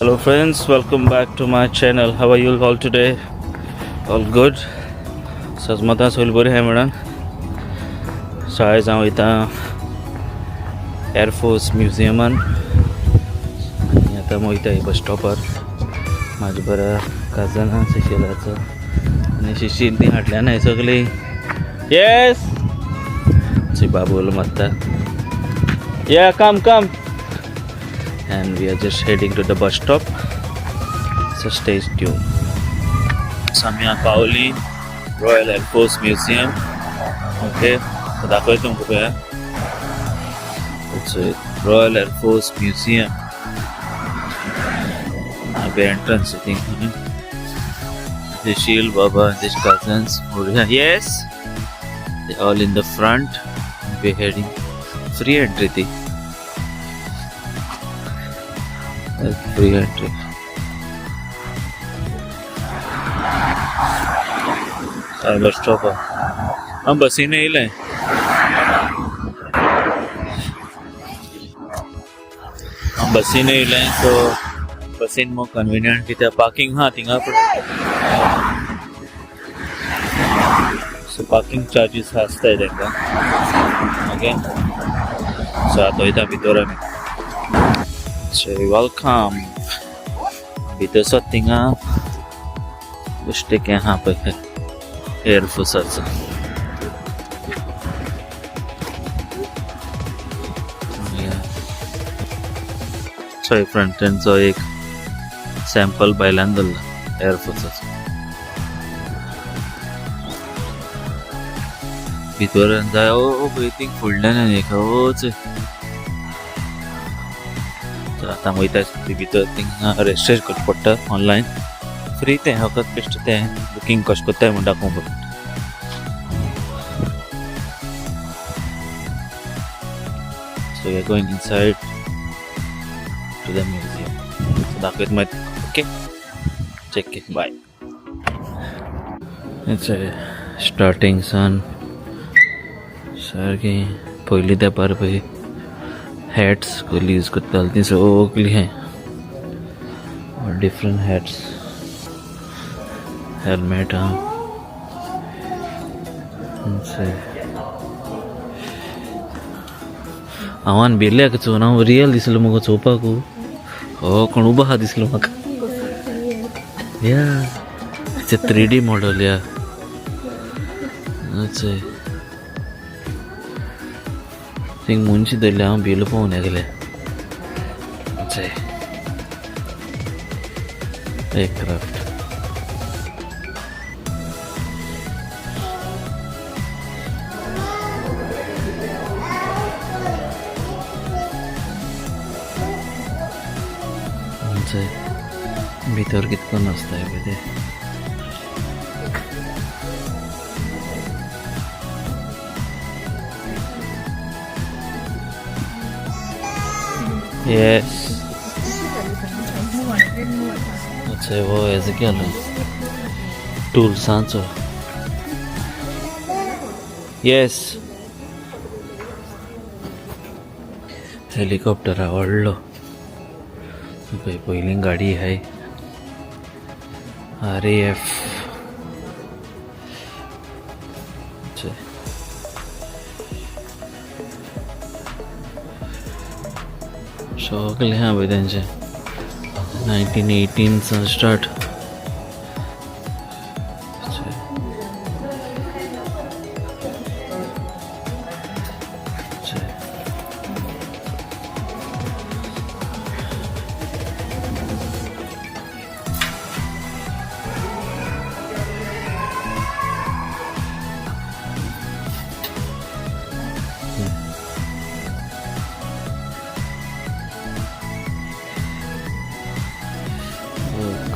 Hello friends, welcome back to my channel. How are you all today? All good? सजमतां सगळीं बरी आहाय म्हणून so आयज हांव वयता एअरफोर्स म्युझियमान आनी आतां वयता बस स्टॉपार. म्हाजे बरा कजन आहा सुशिलाचो आनी शिशील ती हाडल्या ना सगळीं. येस सी बाबूल मारता. Yeah, come come. And we are just heading to the bus stop, so stay tuned. So आमी पावली royal air force museum. Okay, so दाखय तुमकां पळया. It's royal air force museum. Entrance, I think. Shil Baba and his cousins. Yes, they all in the front. We're heading. Free entry ती. Free entry. Bus stop. हांव बसीन येयलें. हांव बसीन येयलें, सो बसीन मोर कन्विनियंट कित्याक पार्किंग आहा थिंगा, सो पार्किंग चार्जीस आसताय तांकां. ओके, सो आतां वयता भितर आमी. So welcome. भितर सो थिंगा बेश्टें आहा पळय एअरफोर्साचो. सो फ्रंटांचो एक सॅम्पल भायल्यान दवरला एअरफोर्साचो. भितर जाय ओ पळय थिंग फुडल्यान आनी एक ओच. आतां वयता भितर, थिंगा रजिस्टर करचें पडटा ऑनलायन. फ्री तें, फकत बेश्टें तें बुकींग कशें करताय म्हूण दाखोवंक पडटा. So we are going inside to the museum. So दाखयत मागीर. Okay, take care, bye. It's a starting सन सारकें पयलीं तेंपार पळय हॅट्स कसली यूज करताले ती सगळीं हें डिफरंट हॅट्स, हेल्मेट आहा. हांवान भिल्ल्याक चोवन हांव रियल दिसलो म्हाका चोवपाक. हो कोण उबो आहा दिसलो म्हाका. Yeah, it's a 3D model. Yeah, अच्छा, थिंग मुंशी धरले हांव भिलो पळोवन गेले. अच्छा, एअरक्राफ्ट. अच्छा, भितर कितको नासता पळय ते. Yes. अच्छा, हो हेजो केलो टुल्सांचो. येस, हेलिकॉप्टर हा व्हडलो पळय. पयलीं गाडी आहाय RAF. अच्छा, सगळें आहा पळय तेंचें 1918 सान स्टार्ट. अच्छा.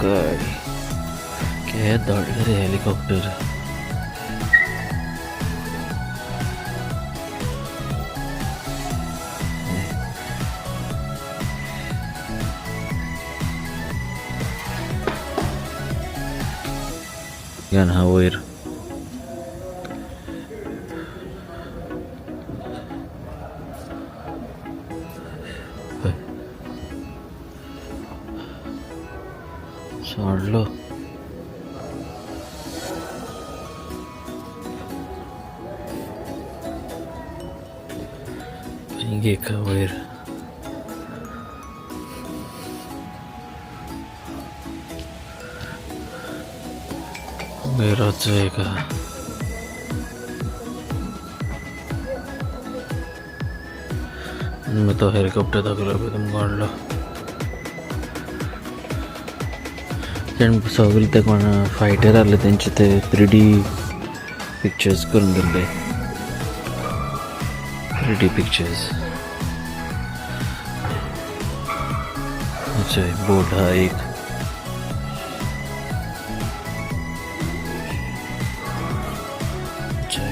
गाडी काय धाडलं रे हेलिकॉप्टर. हा वयर. सोडलो. एका वयर वयर एका. आनी मागीर तो हेलिकॉप्टर दाखयलो पळय तुमकां व्हडलो. तेणें सगळे ते कोण फायटर आहले तेंचे ते 3D pictures करून दिल्ले, 3D pictures. अच्छा, बोट हा एक. अच्छा,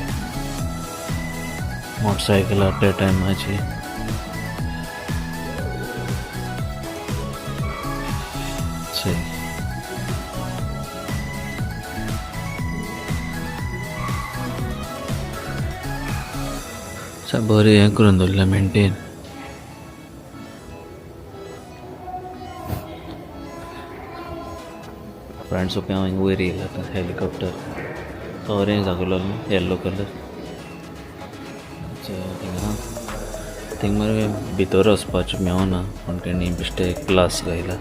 मोटरसायकल त्या टायमाची. सही. बरें हें करून दवरलें मेंटेन. फ्रेंड्स, ओके, हांव हिंगा वयर येयला आतां. हेलिकॉप्टर तो ऑरेंज दाखयलो न्हू, येल्लो कलर. थिंगा थिंग मरे भितर वचपाचें मेवना, पूण तेणी बेश्टे ग्लास घायला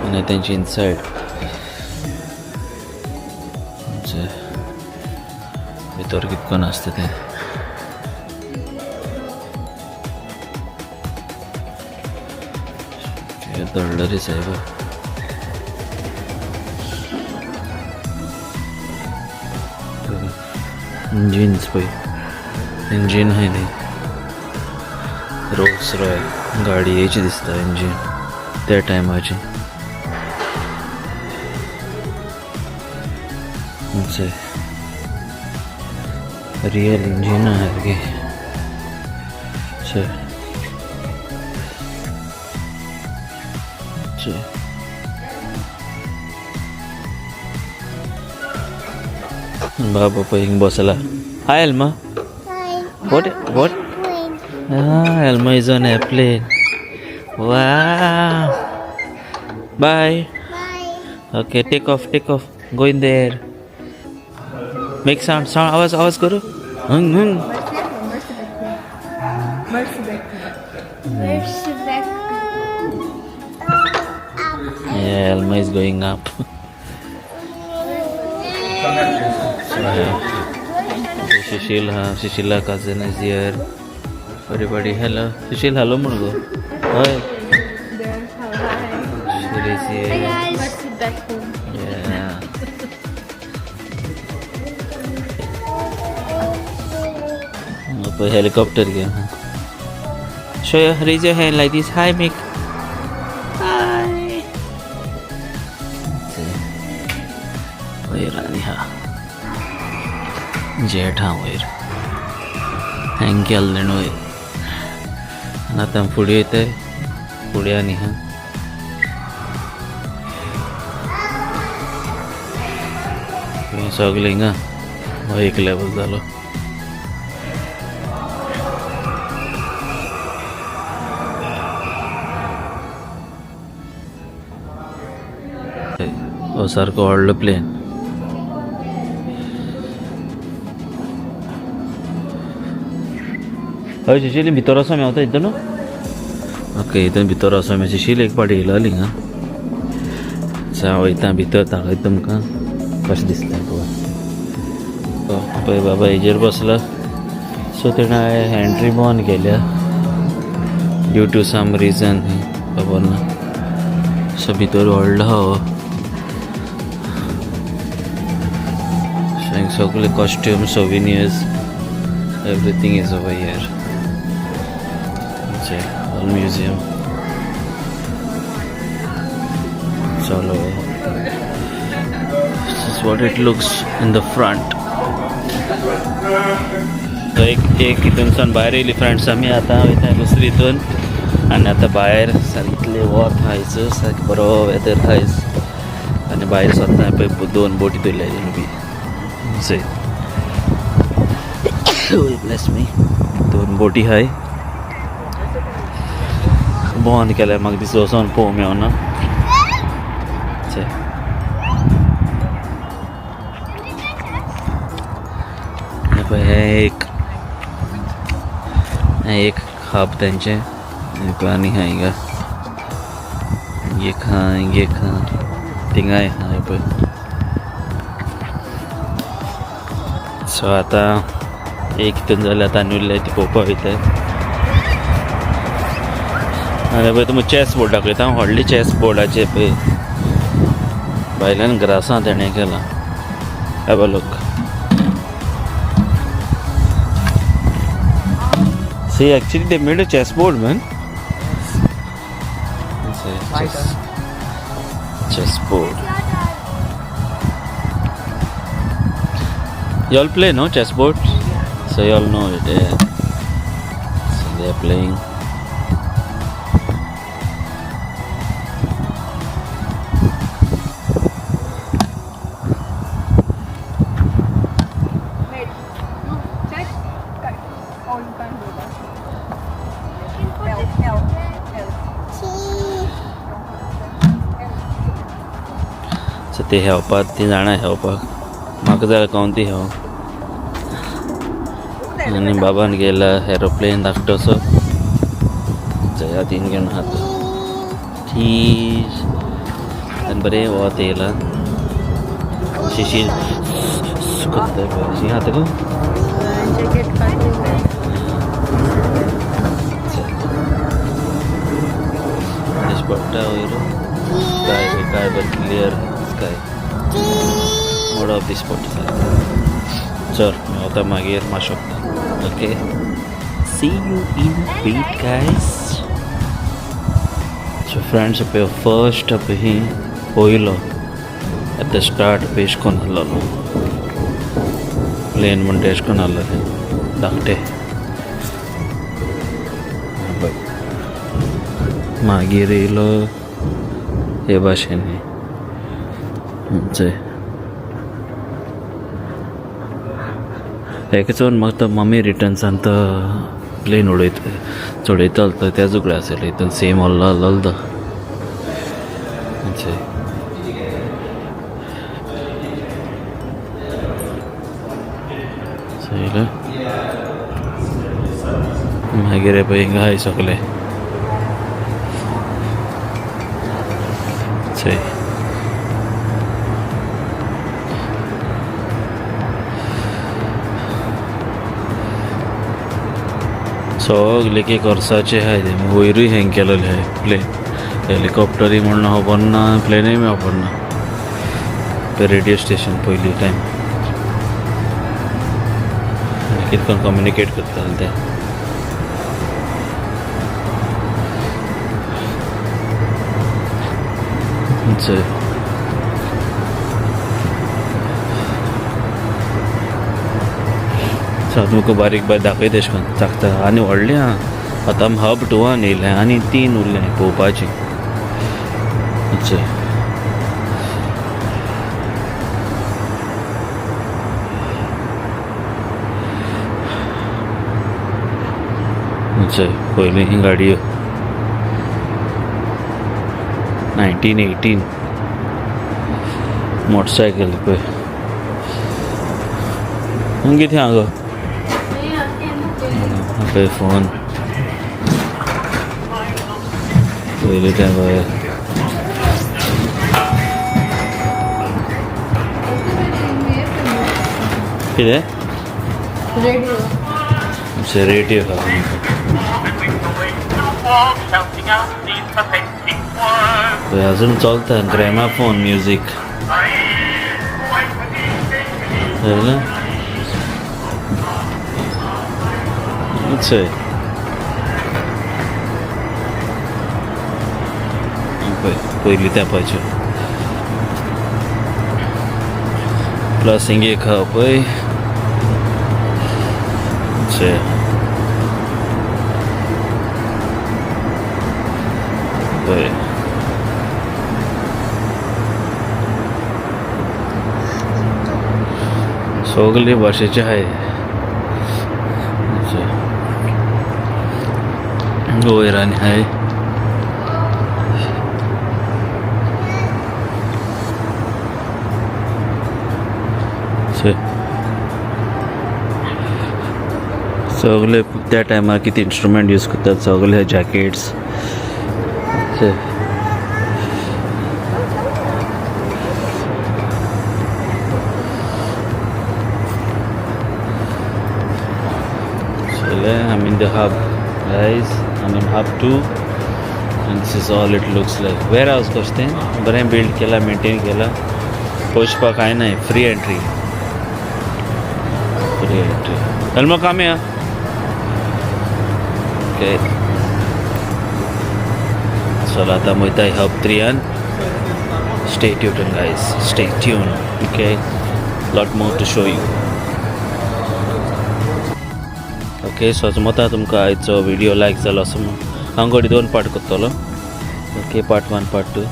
आनी तेंची इनसायड भितर कितको आसता तें. दडलं रे साहेब. इंजिन्स पळय, इंजीन आहाय न्ही, रोल्स रॉयल गाडयेची दिसता इंजीन त्या टायमाची. रियल इंजीन आहा सारकें. चल चल. बाबा पळय हिंग बसला. Hi Elma. Hi. What? What? Plane. Ah, Elma is on airplane. Wow. Bye. Bye. Okay, take off, take off. Go in there. Make sound, sound. आवाज, आवाज करो. हंग हंग. Where's the back? Yeah, Elma is going up. So, yeah. Sushil, ha, Sushila cousin is here. Everybody, hello. Sushil, hello म्हण गो. Hi. Sushil is here. Hi guys. Let's sit back home. Yeah. Helicopter Gaya. Show your, raise your hand like this. Hi, Mick. Hi. वयर आनी हा jet हा वयर hang केल्लें वयर. आनी आतां फुडें वयताय, फुडें आनी हा हें सगळें हिंगा हो एक लेवल जालो. हो सारको व्हडलो प्लेन. हय सुशील, भितर वचों मेवता हितून. ओके, हितून भितर वचों मेळ. सुशील एक पाटी येयलोली हिंगा. सो हांव वयता भितर, दाखयता तुमकां कशें दिसलें पळय. पळय बाबा हेजेर बसला. सो तेणें एंट्री बंद केल्या ड्यू टू सम रिजन, खबर ना. सो भितर व्हडलो आहा हो. सगळे costume, souvenirs, everything is over here. All museum. चलो, this is what it looks in the front. एक एक हितूनसान भायर येयली फ्रेंड्स आमी. आतां वयता दुसरी हितून. आनी आतां भायर सारकें वत आयज, सारकें बरो वेदर आयज. आनी भायर सरता पळय दोन बोटी दवरल्या बी. Bless me. दोन बोटी हाय. बंद केल्या, म्हाका दिसता वचोन पळोवंक मेवना. पळय हें एक, हें एक हब तेंचें. आनी हिंगा एक हा, एक हा, थिंगाय हा पळय. सो आतां एक हितून जालें, आतां आनी उरलें ती पळोवपा वयता. आनी पळय तुमकां चॅस बोर्ड दाखयता, व्हडली चॅस बोर्डाचे पळय भायल्यान ग्रासां तेणें केलां. Have a look. See, actually they made a chessboard, man. It's a chessboard. You all play, no, chessboard? So you all know it, yeah. So they are playing. Wait, you check. Oh, you can't do that. L, L, L. So ते हेवपाक ती जाणां हेवपाक, म्हाका जाल्यार कोण ती have. आनी बाबान गेला एरोप्लेन धाकटोसो जया तीन घेवन आहा तो. चीज आनी बरें वत येयलां. शिशीर करता पळय, शी खाता गो. जॅकेट काडून. दिश्टी पडटा वयर स्काय, काय बरें क्लियर स्काय, मोडप दिश्टी पडटा सारकें. चल वता मागीर मातशें. Okay, see you in bit guys. So friends, पळय फर्स्ट पळय पयलो एट the start पळय एश कोन्न आहलोलो प्लेन म्हणटा, एश कोन्न आहलोलें धाकटें पळय. मागीर येयलो हे भाशेन चय. हेका चोवन म्हाका तो मम्मी रिटर्न्सान तो प्लेन उडयता चडयतालो तो तेजो उगडास येयलो. हितून सेम व्हडलो आहलोलो तो. चय चोयलें. मागीर हे पळय हिंगा आहाय सगळे. चय सगळे एक एक वर्साचे आहाय ते. वयरूय हेंग केलेले आहाय प्लेन, हेलिकॉप्टरूय म्हण खबर ना, प्लेनूय खबर ना. ते रेडियो स्टेशन पयलीं टायम कितें करून कम्युनिकेट करताले ते. चय सो तुमकां बारीक बारीक दाखयता एशें करून चाकता. आनी व्हडलें आहा. आतां आमी हब टुवान येयले आनी तीन उरले पळोवपाचें. चय चय पयलीं ही गाडयो 1918 मोटरसायकल पळय. हांगा कितें आहा गो? पळय फोन पयलीं तें पळय. कितें? रेडिओ. रेडियो आहा. पळय अजून चलता ग्रॅमाफोन म्युजीक. चोयलें? चय पळय पयलीं तेंपाच्यो. प्लस हिंगा एक आहा पळय. चय पळय सगळे भाशेचे आहाय. वयर आनी आहाय. चय सगळे त्या टायमार कितें इन्स्ट्रुमेंट यूज करतात सगळे jackets. So I'm in the hub, guys. I'm in hub 2 and this is all it looks like. Warehouse कशें तें बरें बिल्ड केला, मेंटेन केला. पळोवपाक कांय नाही, फ्री एंट्री, फ्री एंट्री. चल मग काम या. ओके, चला आता वयता hub थ्रियान. Stay tuned, guys, stay tuned. Okay, lot more to show you. Okay, so मता तुमकां आयचो व्हिडिओ लायक जालो असो म्हूण. हांव घोडी दोन पार्ट करतलो. Okay, part one, part two.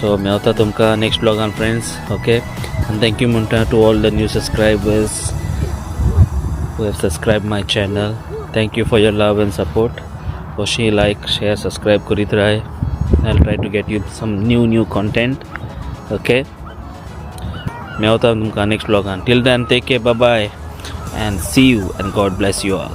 So मेवता तुमकां नेक्स्ट ब्लॉगान फ्रेंड्स. ओके, आनी thank you म्हणटा to all the new subscribers who have subscribed my channel. Thank you for your love and support. अशी लायक, शेअर, सबस्क्रायब करीत राय. I try to get you some new new content. Okay, मेवता तुमकां next ब्लॉगान. Till then, take care, bye and see you, and God bless you all.